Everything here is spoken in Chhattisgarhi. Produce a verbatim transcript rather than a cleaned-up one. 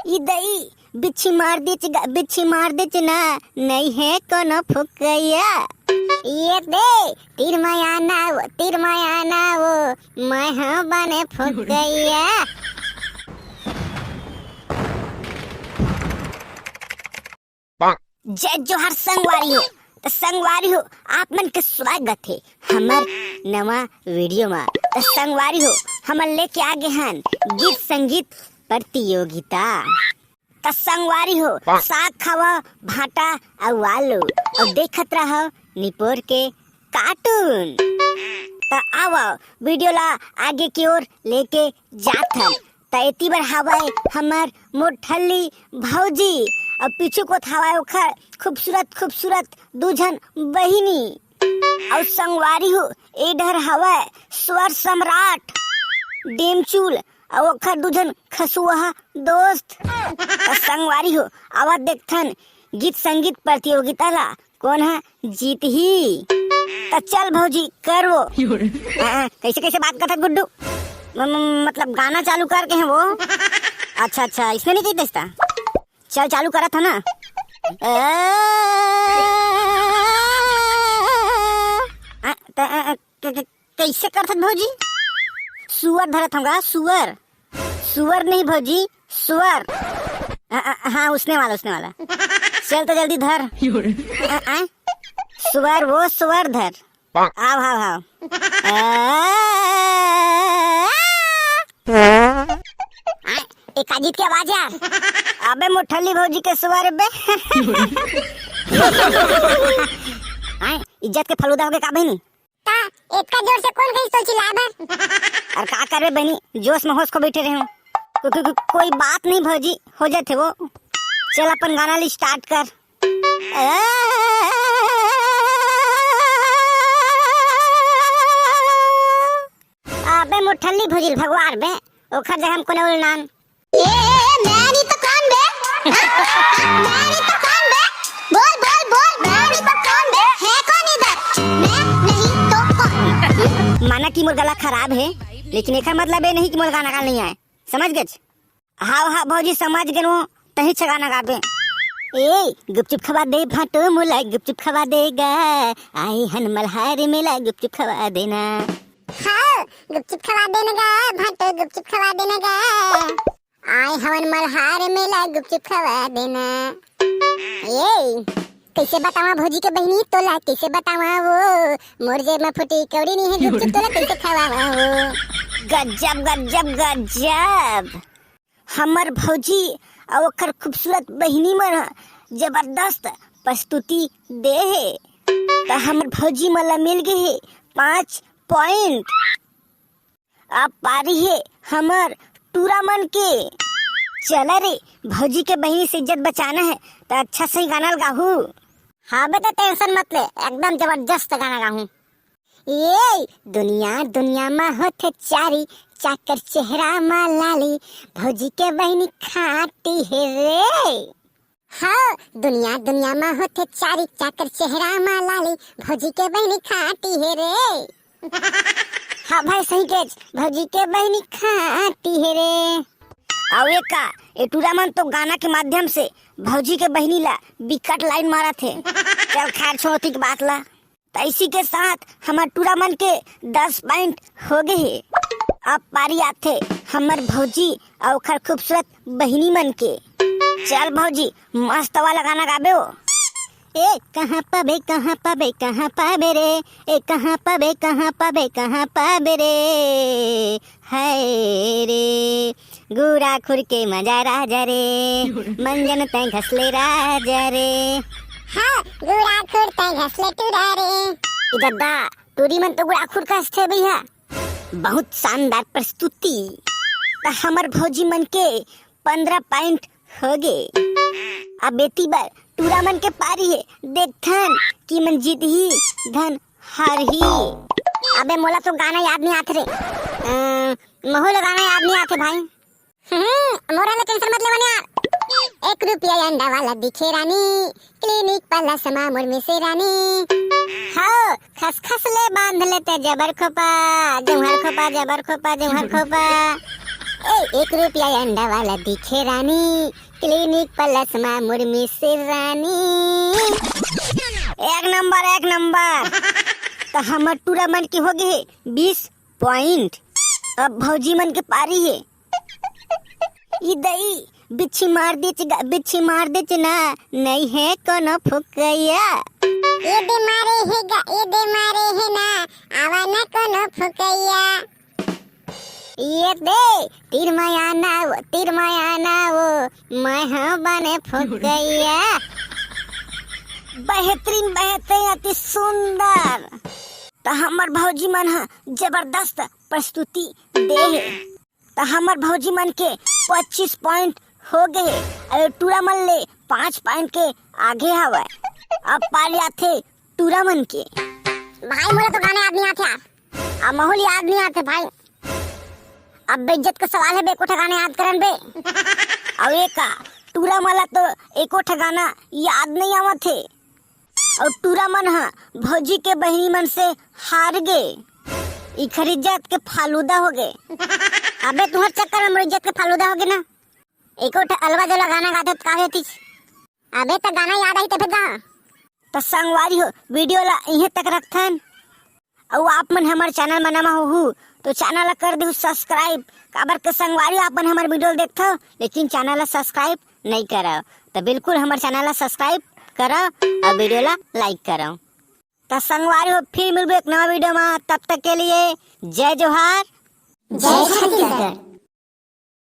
ई दई, बिच्छी मार देच ग-, बिच्छी मार देच ना, नइ हे कोनो फुकइया। ये दे, तीर माया ना वो, तीर माया ना वो, मैं हाँ बने फुकइया। जय जोहार संगवारी हो। त संगवारी हो, आप मन के स्वागत हे हमर नवा वीडियो मा। त संगवारी हो, हमन लेके आ गे हन गीत संगीत प्रतियोगिता। त संगवारी हो, साग खावा, भाटा अउ आलू, अउ देखत रहो निपोर के कार्टून। त आवो, वीडियो ला आगे की ओर लेके जात हन। त एती बर हवय हमर मोठल्ली भौजी, अउ पीछू कोत हवय ओखर खूबसूरत खूबसूरत दू झन बहिनी। अउ संगवारी हो, ए डहर हवय स्वर सम्राट डेमचुल, अउ ओखर दू झन खसुआ दोस्त। त संगवारी हो, आवा देखथन गीत संगीत प्रतियोगिता ला, कोन ह जीतही। त चल भौजी, कर वो। हाँ, कैसे कैसे बात करत गुड्डू? म-, म-, मतलब गाना चालू करके हैं वो। अच्छा अच्छा, इसने नहीं कही था। चल चालू करत हो ना। ए, आ, त, आ, आ, क-, क-, कैसे करत हस भौजी? सुअर धरत हूँ गा, सुअर। सुअर नहीं भौजी, सुअर। आ, आ, हाँ, उसने वाला, उसने वाला। चल तो जल्दी धर। आ, आ, सुअर, वो सुअर धर। आव, आव, आव। आ, आ, एक अजीत के आवाज यार। अबे मोठल्ली भौजी के सुअर बे। आय, इज्जत के फलूदा होगे का बहिनी? का? इतना जोर से कौन कही तो चिल्ला बर? अरे का करबे बहिनी, जोश में होश खो बैठे रहे हूँ। को, को, को, कोई बात नहीं भौजी, हो जाते वो। चल अपन गाना ली स्टार्ट कर। अबे मुठल्ली भुजिल भगवान बे, ओखर जगह हम कोनो उलनान। ए, मैं नहीं तो कौन बे? हाँ? हाँ? मैं नहीं तो कौन बे? बोल, बोल, बोल, मैं नहीं तो कौन बे? है कौन इधर? मैं नहीं तो कौन? माना कि मोर गला खराब है, लेकिन एकर मतलब ये नहीं कि मोर गाना गा नहीं आए। समझ गेच? हाव, हाव, भौजी, समझ गेन वो, तही छ गाना गाबे। ए, गुपचुप खवा दे भाटो मोला, गुपचुप खवा देगा, आए हन मल्हार मेला, गुपचुप खवा देना। हाँ, गुपचुप खवा देना गा, भाटो गुपचुप खवा देना गा। आए हवन मल्हार मेला, गुपचुप खवा देना। ए, कैसे बतावा भौजी के बहिनी तोला, कैसे बतावा वो, मोर जेब में फूटी कौड़ी नहीं है, गुपचुप तोला कैसे खवावा वो। गजब, गजब, गजब। हमर भौजी अउ ओकर खूबसूरत बहिनी मन ह जबरदस्त प्रस्तुति दे हे, त हमर भौजी मन ला मिल गे हे पाँच पॉइंट। अब पारी हे हमर टूरा मन के। चला रे, भौजी के बहिनी से इज्जत बचाना है, त अच्छा सही गाना ल गाहू। हाँ बे, त टेंशन मत ले, एकदम जबरदस्त गाना गाहूँ। ए, दुनिया, दुनिया मा होथे चारी, चाकर चेहरा मा लाली, भौजी के बहिनी खाटी हे रे। हाँ, दुनिया, दुनिया मा होथे चारी, चाकर चेहरा मा लाली, भौजी के बहिनी खाटी हे रे। हाँ भाई, सही केच, भौजी के बहिनी खाटी हे रे। अउ ए का, ए टूरा मन तो गाना के माध्यम से भौजी के बहिनी ला बिकट लाइन मारत हे। चल खैर, छोड़ ओती के बात ला। त इसी के साथ हमर टूरा मन के दस पॉइंट हो गे हे। अब पारी आथे हमर भौजी अउ ओखर खूबसूरत बहिनी मन के। चल भौजी, मस्त वाला गाना गाबे हो। ए कहाँ पाबे, कहाँ पाबे, कहाँ पाबे रे, ए कहाँ पाबे, कहाँ पाबे, कहाँ पाबे रे, हाय रे। गुड़ा खुर के मजा राजा रे, मंजन तै घसले राजा रे। हाँ, गुड़ा खुर तै घसले टूरा रे। ए ददा, टूरी मन तो गुड़ा खुर कसथे भैया। बहुत शानदार प्रस्तुति। त हमर भौजी मन के पंद्रह पॉइंट हो गे। अब एती बर टूरा मन के पारी हे, देखथन कि मन जीतही धन हारही। अबे मोला तो गाना याद नहीं आत रे। अ, महू ला गाना याद नहीं आत हे भाई। हम्म, मोर वाला टेंशन मत ले बने यार। एक रुपया अंडा वाला दिखे रानी, क्लिनिक वाला समा मोर में से रानी। हाँ, खसखस ले बांध लेते जबर खोपा, जौहर खोपा, जबर खोपा, जौहर खोपा। ए, एक रुपया अंडा वाला दिखे रानी, क्लिनिक प्लस मा मुर्मी से रानी। एक नंबर, एक नंबर। तो हमर टूरा मन के हो गए बीस पॉइंट। अब भौजी मन के पारी है। ई दई, बिच्छी मार देच गा, बिच्छी मार देच ना, नहीं है कोनो फुकैया। ए दे मारे हे गा, ए दे मारे हे ना, आवा ना कोनो फुकैया। ये दे, तीर माया ना वो, तीर माया ना वो, मैं हाँ बने फुकैया। बेहतरीन, बेहतरीन, अति सुंदर। त हमर भौजी मन ह जबरदस्त प्रस्तुति दे हे। त हमर भौजी मन के पच्चीस पॉइंट हो गए हे, अउ टूरा मन ले पाँच पॉइंट के आगे हवय। अब पारी आथे टूरा मन के। भाई, मोला तो गाना याद नहीं आथे यार। अब महू ल याद नहीं आथे भाई। अब बेइज्जत के सवाल है बे, एको ठा गाना याद करन बे। अउ ए का, टूरा मन ला तो एको ठा गाना याद नहीं आवत हे। अउ टूरा मन ह भौजी के बहिनी मन से हार गे। इखर इज्जत के फालूदा हो गे। अबे तुहर चक्कर में मोर इज्जत के फालूदा हो गे ना। एको ठा अलवा जला गाना गाते त का होतिस? अबे त गाना याद आई तभे गा। त संगवारी हो, वीडियो ला इहें तक रखथन। अउ आप मन हमर चैनल म नवा होहू तो चैनल ला कर देहू सब्सक्राइब। काबर के संगवारी हो, आप मन हमर वीडियो ला देखथव लेकिन चैनल ला सब्सक्राइब नहीं करव, त बिल्कुल हमर चैनल ला सब्सक्राइब करव अउ वीडियो ला लाइक करव। त संगवारी हो, फिर मिलबो एक नवा वीडियो म, तब तक के लिए जय जोहार, जय छत्तीसगढ़।